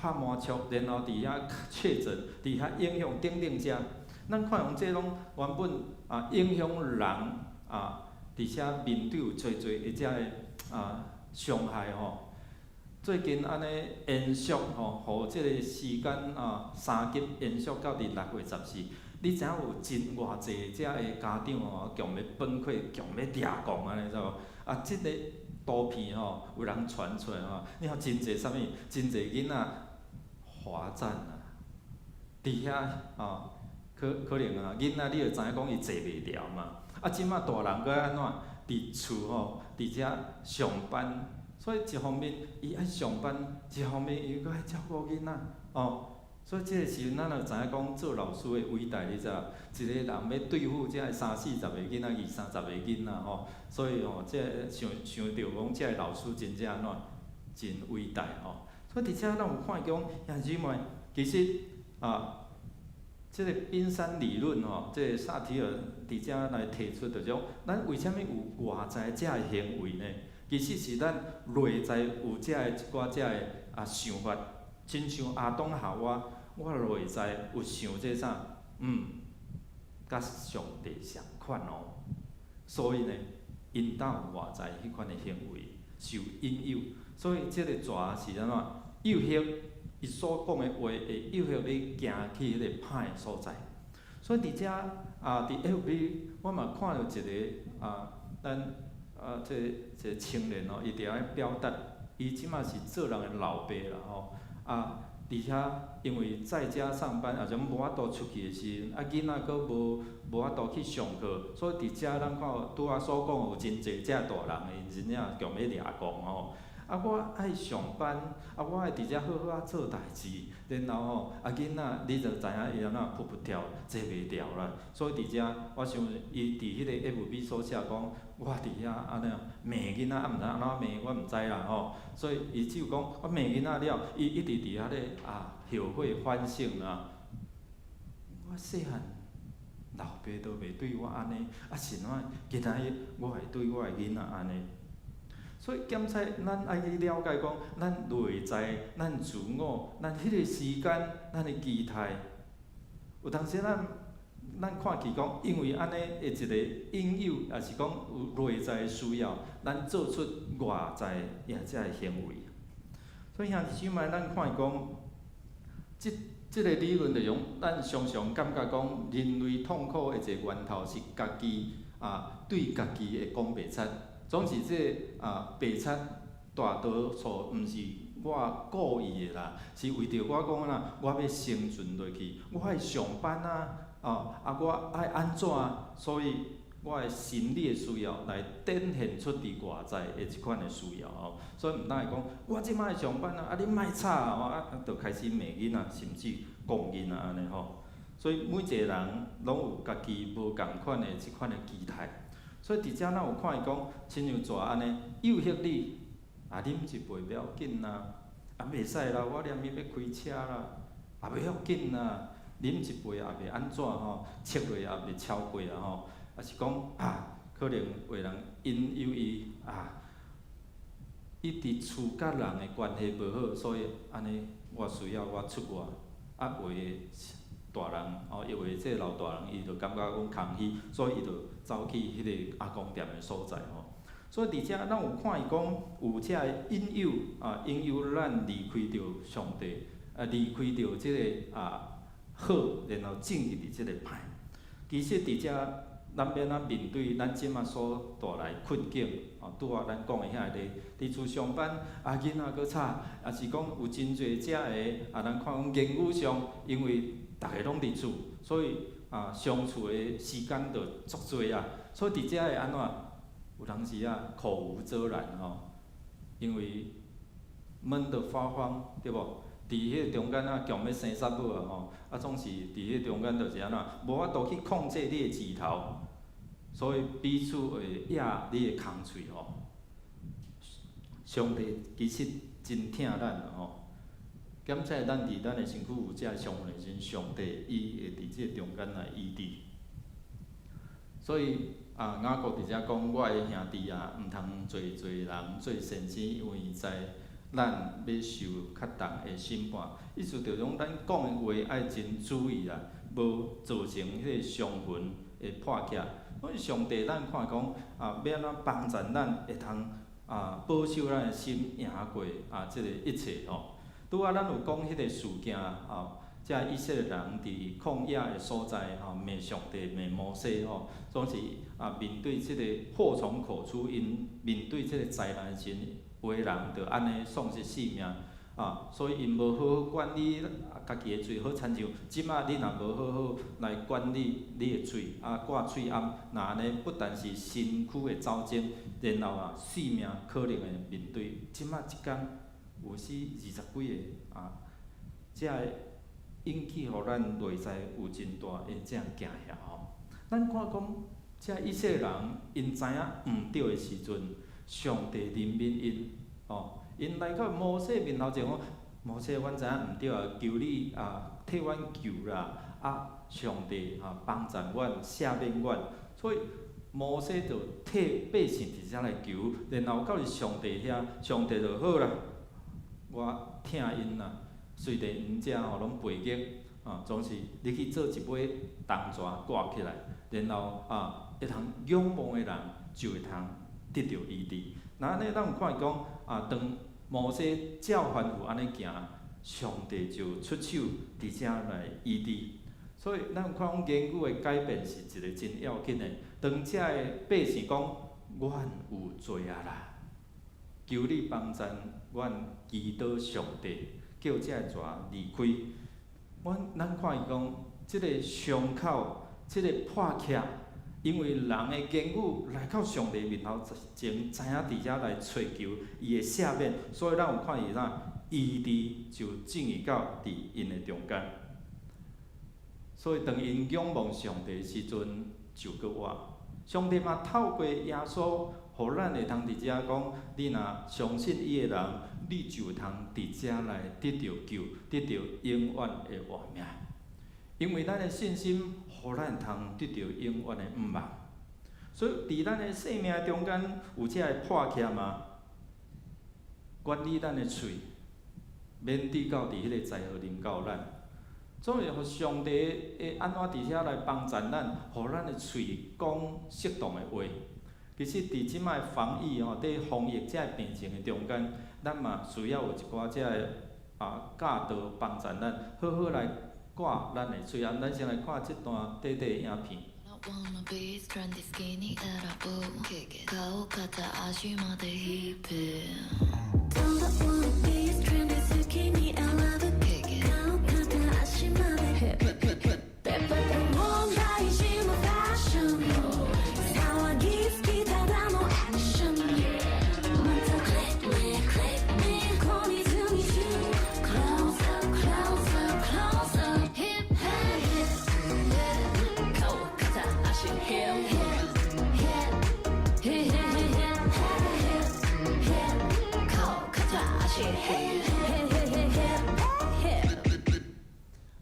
拍麻將，然後佇遐確診，佇遐影響等等遮，咱看講這攏原本影響人而且面對有濟濟的遮个傷害吼。最近按呢延續吼，予這个時間三級延續到佇6月14，你知影有真偌濟遮个家長吼，強欲崩潰，強欲掠狂按呢，知無？這个圖片吼，有人傳出來吼，你看真濟啥物？真濟囡仔罰站啊，佇遐吼，可可能啊，囡仔你就知影講伊坐袂牢嘛。這馬大人閣按怎？佇厝吼，佇遮上班，所以一方面伊愛上班，一方面伊閣愛照顧囡仔，哦。所以這个時陣，咱就知影講做老師的偉大，你知無？一個人欲對付遮三四十个囡仔、二三十个囡仔吼，所以吼，這想想著講，這个老師真正按怎？真偉大吼。所以佇遮咱有看講，兄姊妹，其實這个冰山理論吼，這个薩提爾佇遮來提出，就是講，咱為啥物有外在遮个行為呢？其實是咱內在有遮个一寡遮个想法，親像亞當夏娃，我內在有想這啥？佮上帝相款哦。所以呢，𪜶兜有外在彼款的行為受引誘，所以這個蛇是按怎？誘惑伊所講的話會誘惑你行去彼個歹的所在。所以佇遮佇 FB 我嘛看著一个咱這個一個青年哦，伊佇遐表達，伊這馬是做人的老爸啦吼，而且因為在家上班，抑是無法度出去的時陣，囡仔閣無法度去上課，所以佇遮咱看拄仔所講有真濟遮大人𪜶真正強欲掠狂吼。我愛上班，我愛佇遮好好仔做代誌，然後吼，囡仔你就知影伊按怎噗噗跳，坐袂牢啦。所以佇遮，我想伊佇彼個 FB 所寫講，我佇遐按呢罵囡仔，毋知按怎罵，我毋知啦吼。所以伊只有講，我罵囡仔了，伊一直佇遐咧後悔反省啦。我細漢老爸都袂對我按呢，是按怎？今仔日我會對我的囡仔按呢？所以檢採，咱愛去了解講，咱內在、咱自我、咱彼个時間、咱的期待，有當時咱咱看見講，因為按呢的一個引誘，抑是講有內在的需要，咱做出外在也遮的行為。所以兄弟姊妹，咱看伊講，這個理論就用咱常常感覺講，人類痛苦的一個源頭是家己啊對家己會講白賊，總是這個啊白賊大多數毋是我故意的啦，是為著我講啦，我欲生存落去，我愛上班啊，哦啊我愛按怎，所以我的心理的需要來展現出佇外在的這款的需要吼，所以毋通會講我這馬愛上班啊，啊你莫吵啊，啊就開始罵囡仔，甚至講囡仔按呢吼。所以每一個人攏有家己無仝款的這款的期待，所以佇遮咱有看伊講，親像蛇按呢誘惑你，啊啉一杯袂要緊啦，啊袂使啦，我連伊欲開車啦，也袂要緊啦，啉一杯也袂按怎吼，切落也袂超過啊吼。啊是講啊，可能有的人引誘伊啊，伊佇厝佮人的關係無好，所以按呢我需要我出外，啊有的大人哦，因為這個老大人伊就感覺講空虛，所以伊就走去彼個阿公店的所在吼。所以佇遮咱有看伊講有這個引誘啊，引誘咱離開著上帝，啊離開著這個啊好，然後進去佇這個歹。其實佇遮咱欲按怎面對咱這馬所帶來困境，哦，拄仔咱講的遐個佇厝上班，啊囡仔閣吵，抑是講有真濟遮個啊，咱看講言語上，因為逐个攏佇厝，所以啊相處的時間就足濟啊，所以佇遮會按怎？有當時啊口無遮攔吼，因為悶得發慌，對無？佇彼個中間啊，強欲生捒某啊吼，啊總是佇彼個中間就是按怎，無法度去控制你的舌頭，所以彼此會掖你的空喙吼。上帝其實真疼咱吼，感謝咱佇咱的身軀有這個傷痕的時陣，上帝伊會佇這個中間來醫治。所以啊，雅各佇遮講，我的兄弟啊，毋通做做人做先生，因為知咱欲受較重的審判。意思就講，咱講的話愛真注意啦，無造成彼個傷痕會破起來。所以上帝咱看講啊，欲按怎幫助咱會通啊保守咱的心贏過啊這個一切吼。拄仔咱有講彼個事件吼，這以色列人佇曠野的所在吼，罵上帝罵摩西吼，總是啊面對這個禍從口出，𪜶面對這個災難時，有的人就按呢喪失性命啊，所以𪜶無好好管理家己的喙，好親像這馬你若無好好來管理你的喙啊，掛喙罨，若按呢不但是身軀會走鐘，然後啊性命可能會面對。這馬一工有死二十幾个啊，這會引起予咱內在有真大的這驚嚇吼。咱看講，這以色列人𪜶知影毋對的時陣，上帝憐憫𪜶，吼，𪜶來到摩西面頭前講：摩西，阮知影毋對啊，求你啊替阮求啦，啊，上帝啊幫贊阮，赦免阮。所以摩西就替百姓佇遮來求，然後到佇上帝遐，上帝就好啦，我疼𪜶啦。雖然𪜶遮吼攏背逆，啊，總是你去做一尾銅蛇掛起來，然後啊，會通仰望的人就會通得著醫治。若按呢，咱有看伊講啊，當摩西照吩咐按呢行，上帝就出手佇遮來醫治。所以咱有看講言語的改變是一個真要緊的。當遮的百姓講，阮有罪啊啦，求你幫贊阮祈禱上帝，叫這個蛇離開。阮咱看伊講，這個傷口，這個破缺，因為人的言語來到上帝面頭前，知影佇遮來揣求伊的赦免，所以咱有看伊啥醫治就進入到佇𪜶的中間。所以當𪜶仰望上帝的時陣，就閣活。上帝嘛透過耶穌，予咱會通佇遮講：你若相信伊的人，你就會通佇遮來得著救，得著永遠的活命。因為咱的信心，予咱會通得著永遠的盼望。所以，佇咱的生命中間有這个破欠嗎？管理咱的喙，免致到佇彼个災禍臨到咱。所以，予上帝會按怎佇遐來幫贊咱，予咱的喙講適當的話。其實佇這擺防疫吼，佇防疫這个病情的中間，咱嘛需要有一寡這个教導幫助咱，好好來掛咱的喙。啊，咱先來看這段短短的影片。 Wanna be trendy, skinny and I will kick it. 顔肩足まで hip. Don't wanna be trendy, skinny and love it. Kick it. 顔肩足まで hip hip 問題児のファッション騒ぎ好きただのアクションまた click me click me 懲りずに Close up close up close up Hip hip hip 顔肩足 hip hip hip hip hip hip 顔肩足 hip hip hip hip.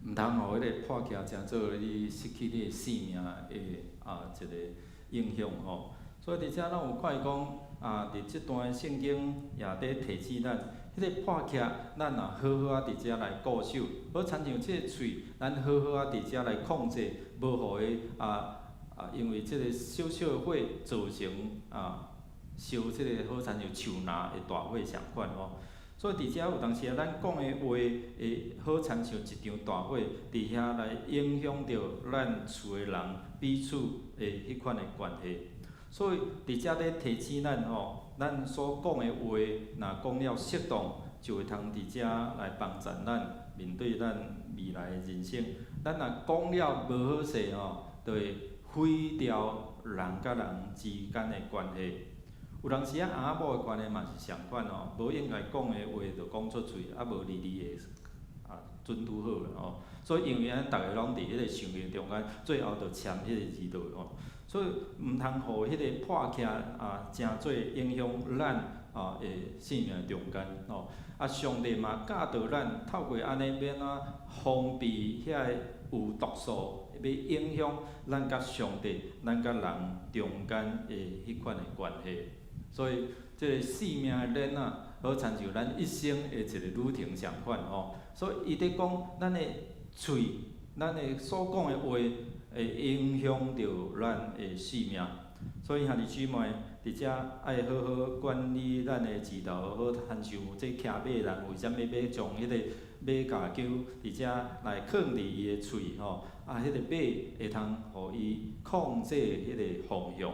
毋通予彼个破镜成做你失去你的性命的一个影響吼。所以佇遮咱有看伊講啊，佇這段聖經也佇提醒咱，彼个破鏡，咱若好好仔佇遮來顧守，好親像這个喙，咱好好仔佇遮來控制，無予伊因為這个小小的火造成燒這个好親像樹林的大火相款吼。所以佇遮有當時啊，咱講的話會好親像一場大火，佇遐來影響著咱厝的人彼此的彼款的關係。所以佇遮咧提醒咱吼，咱所講的話，若講了適當，就會通佇遮來幫助咱面對咱未來的人生。咱若講了無好勢吼，就會毀掉人佮人之間的關係。有當時啊，翁仔某的關係嘛是相款吼，無應該講的話就講出喙，無字字會準拄好啦吼。所以因為按呢，逐个攏佇彼个想象中間，最後就簽彼个字落吼。所以毋通予彼个破鏡成做影響咱的性命中間吼。上帝嘛教導咱透過按呢欲按怎防備遐個有毒素，欲影響咱佮上帝、咱佮人中間的彼款的關係。所以，這个性命的鏈仔，好親像咱一生的一个旅程相款吼。所以，伊佇講咱的喙，咱的所講的話，會影響著咱的性命。所以，兄弟姊妹，佇遮愛好好管理咱的舌頭，好親像這騎馬人為啥物欲將彼个馬鉸鉤佇遮來囥佇伊的喙吼？彼个馬會通予伊控制彼个方向。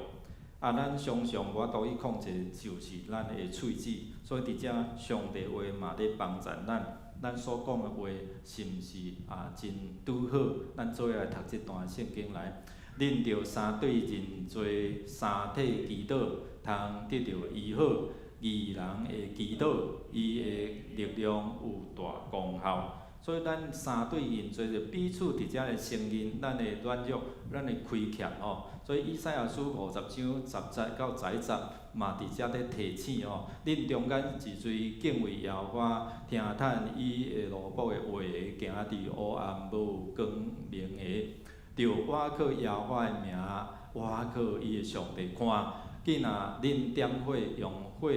咱常常無法度去控制，就是咱的喙舌。所以佇遮，上帝話嘛咧幫助咱，咱所講的話是毋是真拄好？咱做伙來讀這段聖經來，恁著三對認罪，三體祈禱，通得著醫好。義人的祈禱，伊的力量有大功效。所以咱三對認罪，就彼此佇遮來承認咱的軟弱、咱的虧欠吼。所以以賽亞書50章10節到11節嘛，佇遮咧提醒吼，恁中間一濟敬畏耶和華、聽趁伊的奴僕的話的，行佇黑暗無光明的，著倚靠耶和華的名，倚靠伊的上帝。看，囝若恁點火用火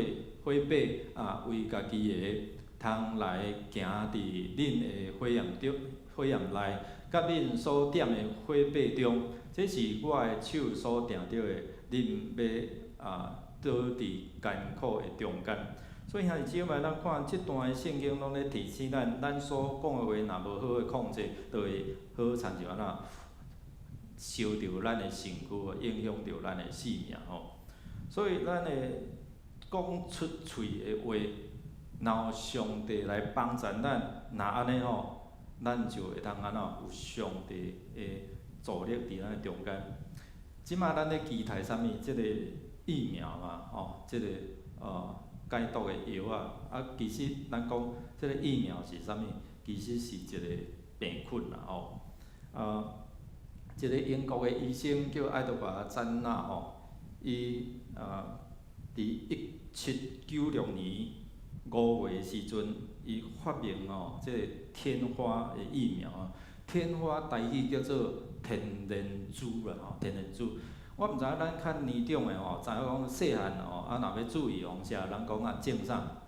火把為家己的，通來行佇恁的火焰中、火焰內，佮恁所點的火把中，這是我的手所定著的，恁欲倒佇艱苦的中間。所以兄弟姊妹，咱看這段的聖經攏咧提醒咱，咱所講的話若無好好控制，就會好親像按怎燒著咱的身軀，影響著咱的性命吼。所以咱的講出喙的話，若有上帝來幫助咱，若按呢吼，咱就會通按怎有上帝的助力佇咱的中間。這馬咱咧期待啥物？這个疫苗嘛，吼，這个解毒的藥仔。其實咱講這个疫苗是啥物？其實是一个病菌啦，吼。一个英國的醫生叫愛德華詹納吼，伊佇1796年5月時陣，伊發明吼這个天花的疫苗啊。天花台語叫做天然珠啦吼，天然珠。我毋知影咱較年長的吼，知影講細漢吼，若欲注預防射，人講種啥？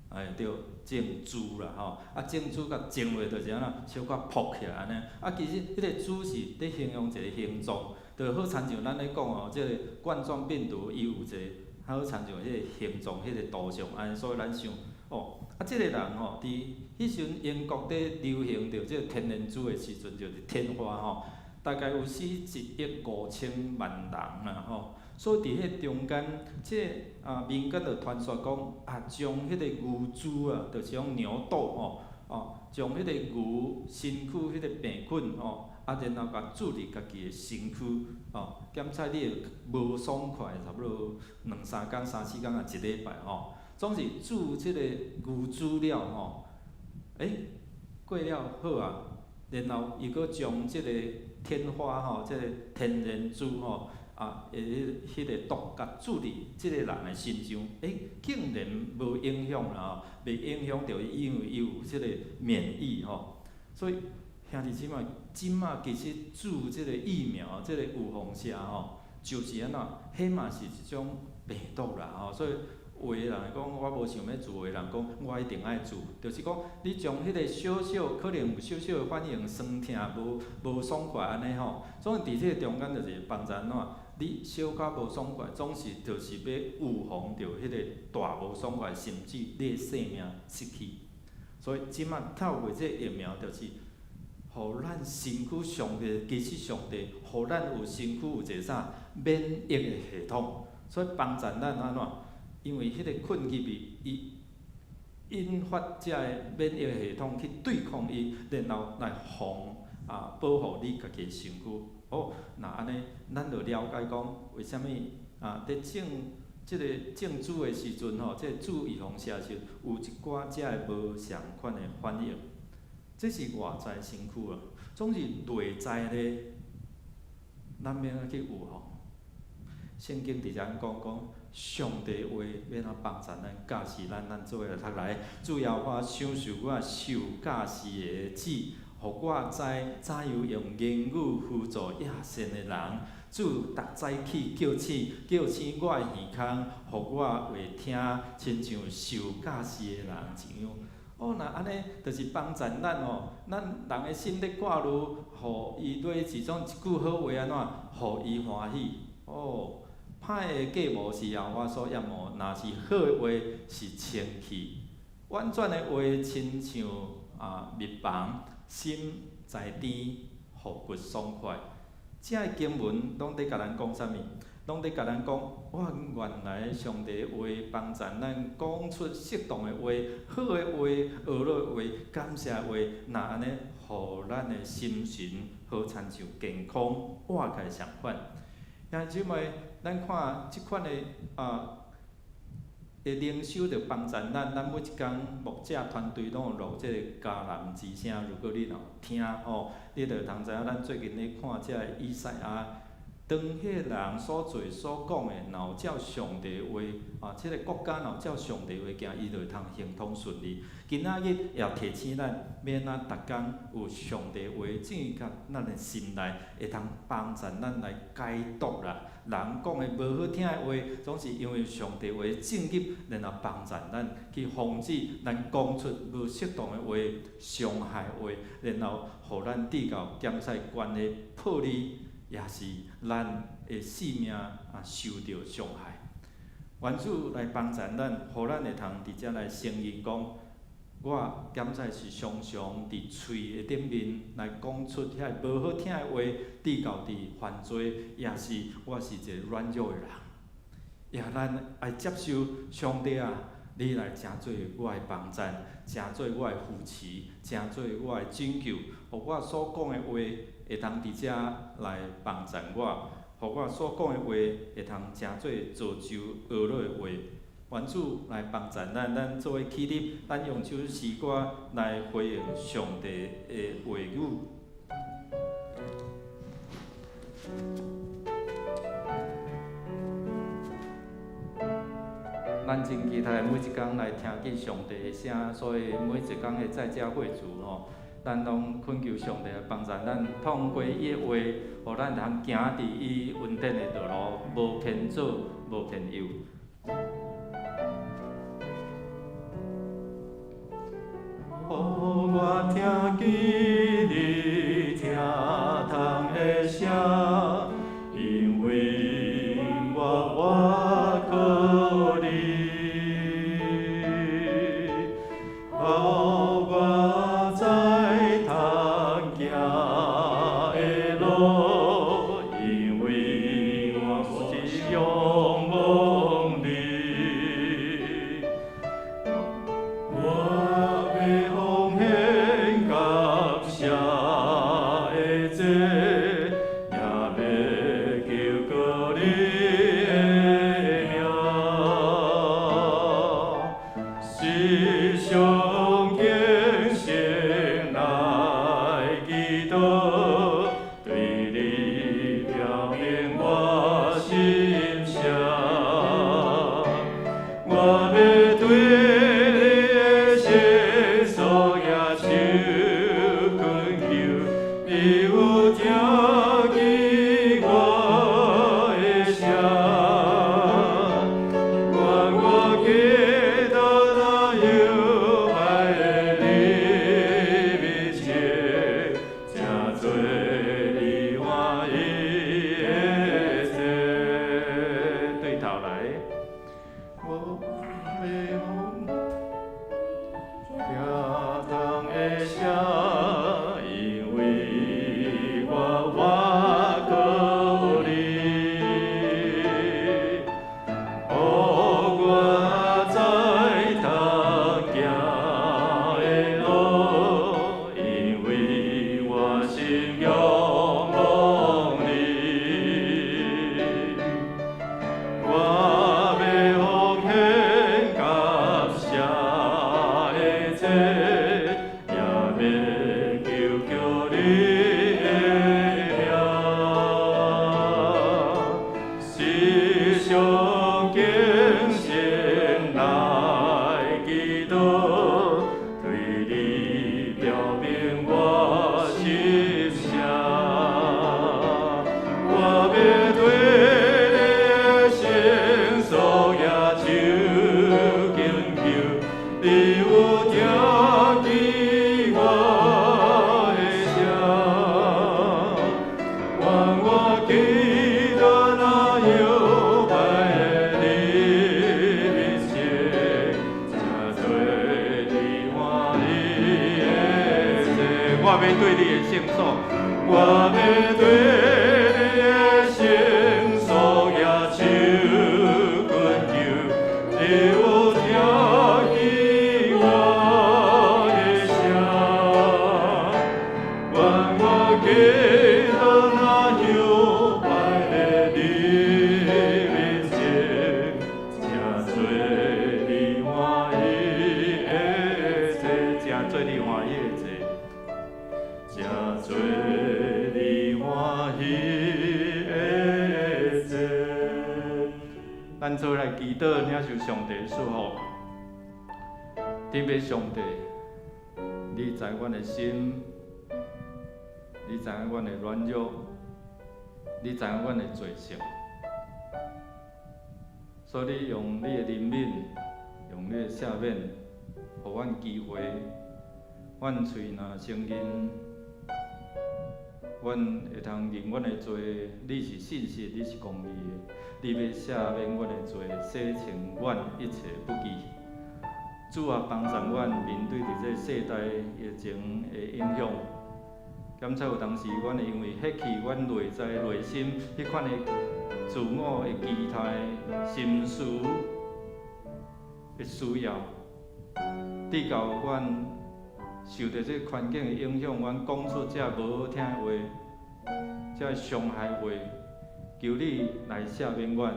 哎對，種珠啦吼，種珠共種落就是按怎，小可噗起來按呢。其實彼个珠是咧形容一个形狀。就好親像咱咧講哦，這個冠狀病毒伊有一個，好親像彼個形狀、彼個圖像按呢，所以咱想，哦，啊，這個人吼，佇彼時陣英國佇流行著這個天然豬的時陣，就是天花吼，大概有死1億5千萬人啦吼。所以佇彼中間，這個啊民間就傳說講，啊將彼個牛痔啊，就是講牛痘吼，哦，將彼個牛身軀彼個病菌吼，啊然後共注佇家己的身軀，哦，檢測你會無爽快，差不多兩三工、三四工啊一禮拜吼，總是注這個牛痔了吼，欸，過了好啊，然後伊閣將這個天花吼，這個天然痔吼。啊，會彼個毒共注佇這個人的身上，欸，竟然無影響啦吼，袂影響著伊，因為伊有這個免疫吼。所以兄弟姊妹，這馬其實注這個疫苗，這個預防射吼，就是按怎，彼嘛是一種病毒啦吼。所以有的人講我無想欲注，有的人講我一定愛注，就是講你將彼個小小可能有小小的反應，酸痛無無爽快按呢吼。總是佇這個中間就是幫助按怎？你小可無爽快，總是就是欲預防著彼個大無爽快，甚至你的性命失去。所以這馬透過這個疫苗，就是予咱身軀上帝，其實上帝予咱有身軀有一個啥免疫的系統，所以幫助咱按怎？因為彼個菌入去，伊引發這个免疫系統去對抗伊，然後來防啊保護你家己的身軀。哦，若按呢，咱就了解講，為啥物啊？佇種這個種子的時陣吼，這個注預防射時，有一寡這个無仝款的反應。這是外在身軀啊，總是內在咧，咱欲按怎去預防？聖經佇遮講講，上帝話欲按怎幫助咱，教示咱，咱做伙來讀來。主耶和華賞賜我受教示的舌，予我知怎樣用言語扶助野善的人。主逐早起叫醒，叫醒我的耳孔，予我會聽，親像受教示的人一樣。哦，若按呢，就是幫助咱哦，咱人的心咧掛慮，予伊對一種一句好話按怎，予伊歡喜。哦，歹的計謀是耶和華所厭惡，若是好的話是清氣。婉轉的話親像啊蜜房，心在甜，予骨爽快。這个經文攏佇共咱講啥物？攏佇共咱講，哇，原來上帝話幫助咱講出適當的話、好的話、呵咾的話、感謝的話，若按呢，予咱的心神好親像健康活起來相款。兄弟姊妹，咱看這款的啊的靈修，就幫助咱。咱每一工牧者團隊攏有錄這个迦南之聲，如果你若有聽吼，你就會通知影咱最近咧看這个以賽亞，當彼个人所做所講的，若有照上帝話，啊，這个國家若有照上帝話行，伊就會通亨通順利。今仔日也提醒咱，欲按怎逐工有上帝話進入咱的心內，會通幫助咱來解毒啦。人講的無好聽的話，總是因為上帝話進入，然後幫助咱去防止咱講出無適當的話、傷害話，然後予咱得到檢察關係破裂，也是咱的性命啊受著傷害。願主來幫助咱，予咱會通佇遮來承認講，我敢知是常常佇喙的頂面來講出遐無好聽的話，致到佇犯罪，也是我是一个軟弱的人。也咱愛接受上帝啊，你來成做我的幫贊，成做我的扶持，成做我的拯救，予我所講的話會通佇遮來幫贊我，予我所講的話會通成做造就呵咾的話。願主來幫助咱，咱做伙起立，咱用這首詩歌來回應上帝的話語。咱真期待每一工來聽見上帝的聲，所以每一工的在家會主吼，咱攏懇求上帝來幫助咱，通過伊的話，予咱會通行佇伊恩典的道路，無偏左，無偏右。哦，我聽見你聽窗的聲，召來。我欲聽通的聲，因為我倚靠你，予我知通行的路，因為我心仰望你。我欲奉獻感謝的祭，也欲求叫你的名，時常敬虔來祈禱，對你表明我心聲。我欲對你的聖所舉手懇求，你有聽見我的聲。願我祈禱若搖擺你面前，成做你歡喜的祭。我欲對你的聖所，我欲對你的聖所舉手懇求，你有聽見我的聲。願我祈禱若搖擺你面前，成做你歡喜的祭，成做你歡喜的祭，成做你歡喜的祭。咱做來祈禱，領受上帝的祝福。天父上帝，你知阮的心，你知影阮的軟弱，你知影阮的罪性，所以你用你的憐憫，用你的赦免，予阮機會，阮喙若承認，阮會通認阮的罪，你是信實，你是公義的，你欲赦免阮的罪，洗清阮一切不義。主啊，幫助阮面對佇這世代疫情的影響。檢測有當時，阮會因為失去阮內在內心彼款的自我的期待、心思的需要，直到阮受著這個環境的影響，阮講出這無好聽的話，這傷害話，求你來赦免阮，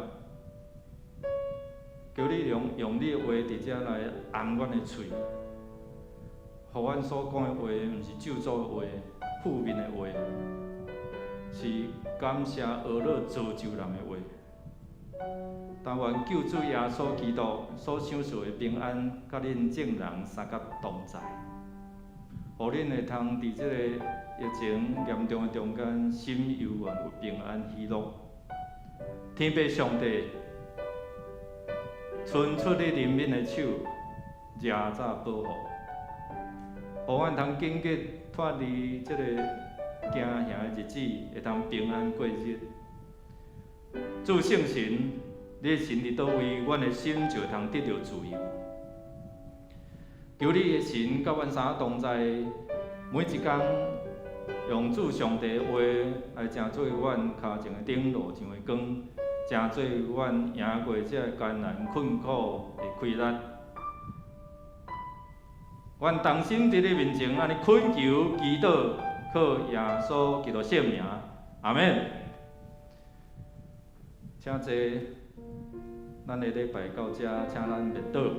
求你用你的話佇遮來掩阮的喙，予阮所講的話，毋是咒詛的話、負面的話，是感謝呵咾造就人的話。但願救主耶穌基督所賞賜的平安，佮恁眾人相佮同在，予恁會通佇這個疫情嚴重的中間，心猶原有平安喜樂。天父上帝，伸出你憐憫的手，遮罩保護，予阮通緊緊脫離這個驚嚇的日子，會通平安過日。主聖神，你的神佇佗位，阮的心就會通得著自由。求你的神佮阮三同在，每一工用主上帝的話來成做阮跤前的燈，路上的光，成做阮贏過這個艱難困苦的氣力。阮同心佇你面前按呢懇求祈禱，靠耶穌基督聖名，阿們。請坐，咱的禮拜到這，請咱默禱。